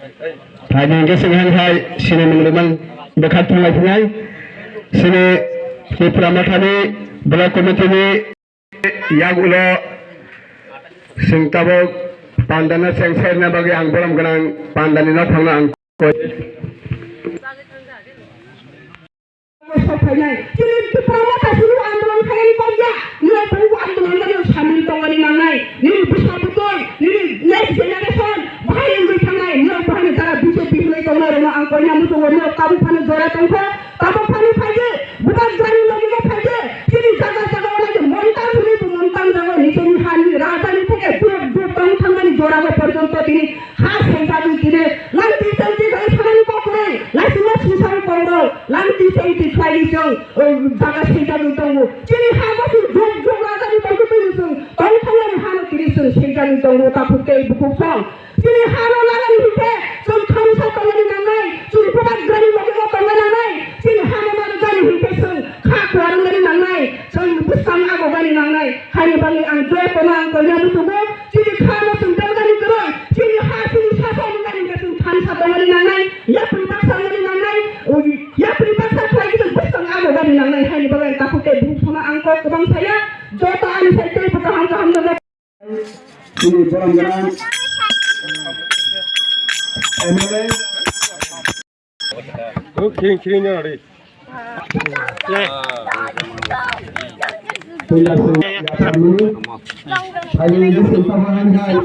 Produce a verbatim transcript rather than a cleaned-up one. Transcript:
Phaidi hwnkhe chwng hai hai sini mungrimang bwkhak thanglai phinai. Sini Tipra Mothani Block Committee ni yagulo chwng tabuk pandano chengsairna bagwi ang borom gwnang pandani nokhorno ang koi. Sok phainai. Chini Tipra Motha sini andolon khainani kok ya. Nini bubu andolon gani samil tongani nangnai. Nini bwsa butoi, nini next generation bahai wngwi thangnai. Nini bahai jara B J P hinwi tongnai rokno ang koina muchungo, nini tabuk phano jora tongkho. Tabuk phano phaidi, bubagrani logi no phaidi. Chini jaga jaga o naidi montang hwnwi bo montang jaga o nicheni hani rajani theke duk duk tong thangmani jora o porjonto tini ha sengkha duk tini. Lamti chengti khlai sanani kok kwrwi, laisima sisani kok rok, lamti chengti khlai chwng, o, jaga sengkha duk tongo. Chini ha bo chwng duk duk rajani tongtwi twi chwng tong thangnani hano tini chwng sengkha duk tongo, takhuk tei bukhuk song. Chini hano nagani hinkhe chwng thansa tongmani nangnai, chwng bubagrani logi o tongna nangnai. Chini hano nagani hinkhe chwng kha kuarwngmani nangnai, chwng bwskang agogani nangnai. Haini bagwi ang jotono ang koina muchungo, chini khano chwng tongmani kwrwi, chini ha chini sasa wngmani hinkhe chwng thansa tongmani nangnai, yapri baksa wngmani nangnai, yapri baksa khlai chwng bwskang agogani nangnai. Haini bagwi ang takhuk tei bukhuk songno ang kok kwbang saya, joto ani side tei kaham kaham no. Chini borom gwnang M L A. Kring kring no ri. Puila se yathar muni. Phai ni se pa ma han hai.